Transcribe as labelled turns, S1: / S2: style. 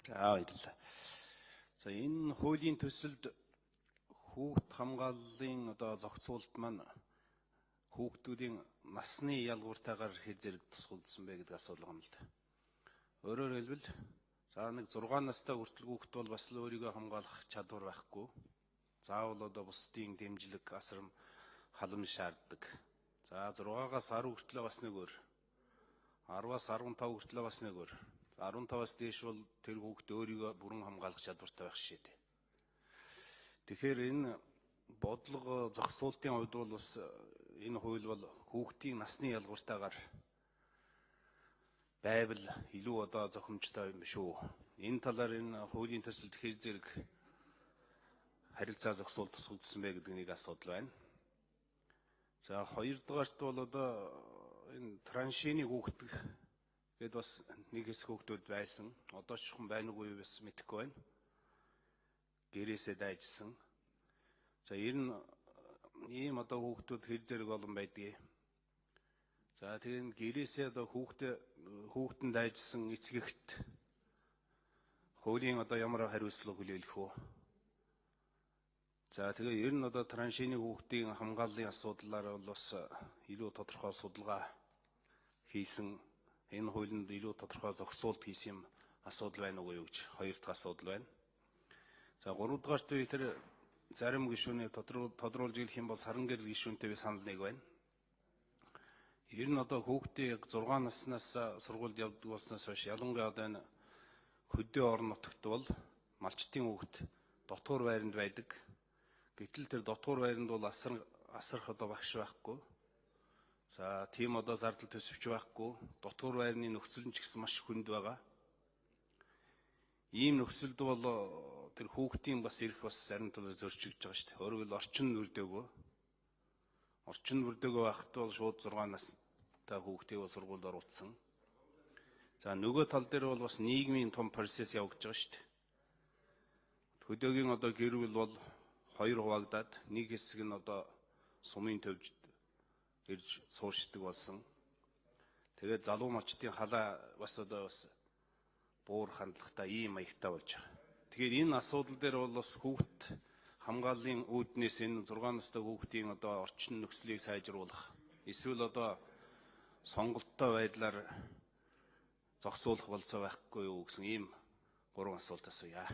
S1: За, баярлалаа. За, энэ хуулийн төсөлд хүүхд хамгааллын одоо зохицуулалт маань хүүхдүүдийн насны ялгууртайгаар хэр зэрэг тусгагдсан бэ гэдэг асуудал юм л да. Өөрөөр хэлбэл, за, нэг 6 настай хүртэл хүүхд бол бас л өөрийгөө хамгаалах чадвар байхгүй. Заавал одоо бусдын дэмжлэг, асрам, халам шаарддаг. За, 6-аас 10 хүртэл бас нэг өөр. 10-аас 15 хүртэл бас нэг өөр. За, 15-аас дээш бол тэр хүүхд өөрийгөө бүрэн хамгаалах чадвартай байх жишээтэй. Тэгэхээр энэ бодлого зохицуултын хувьд бол бас энэ хууль бол хүүхдийн насны ялгууртайгаар байвал илүү одоо зохимжтой юм шүү. Энэ талаар энэ хуулийн төсөлд хэр зэрэг харилцаа зохицуулт тусгагдсан бэ гэдэг нэг асуудал байна. За, хоёрдугаарт бол одоо энэ траншины хүүхд гээд бас нэг хэсэг хүүхдүүд байсан. Одоо ч хүн байна уугүй бас мэдэхгүй байна. Гэрээсээ дайжсан. За, ер нь ийм одоо хүүхдүүд хэр зэрэг олон байдгийг. За, тэгээ гэрээсээ одоо хүүхдэн дайжсан эцэгт хуулийн одоо ямар хариуцлага хүлээлгэх вэ? За, тэгээ ер нь одоо траншины хүүхдийн хамгааллын асуудлаар бол бас илүү тодорхой судалгаа хийсэн, энэ хуулинд илүү тодорхой зохицуулт хийсэн юм асуудал байна уу гэж хоёр дахь асуудал байна. За, гурав дугаарт би тэр зарим гишүүний тодруулж хэлэх юм бол саран гэр гишүүнтэй би санал нэг байна. Ер нь одоо хүүхдийн яг 6 наснаас сургуульд явдаг болсноос хойш ялангуяа одоо энэ хөдөө орон нутагт бол малчдын хүүхд дотгоор байранд байдаг. Гэтэл тэр дотгоор байранд бол асарх одоо багш байхгүй. За, тийм одоо зардал төсөвч байхгүй. Дотгоор байрны нөхцөл нь ч гэсэн маш хүнд байгаа. Ийм нөхцөлд бол тэр хүүхдийн бас ирэх бас зарим талаар зөрчигдөж байгаа шүү дээ. Өөрөөр хэлбэл, орчин бүрдээгөө. Орчин бүрдээгөө байхад бол шууд 6 настай хүүхдийг бол сургуульд оруулсан. За, нөгөө тал дээр бол бас нийгмийн том процесс явагдаж байгаа шүү дээ. Хөдөөгийн одоо гэр бүл бол хоёр хуваагдаад, нэг хэсэг нь одоо сумын төвд ирж сууршдаг болсон. Тэгээд залуу малчдын халаа бас одоо бас буур хандлагатай ийм маягтай болж байгаа. Тэгэхээр энэ асуудал дээр бол бас хүүхд хамгааллын үүднээс энэ 6 настай хүүхдийн одоо орчин нөхцөлийг сайжруулах эсвэл одоо сонголттой байдлаар зохицуулах болцоо байхгүй юу гэсэн ийм гурван асуулт асууя.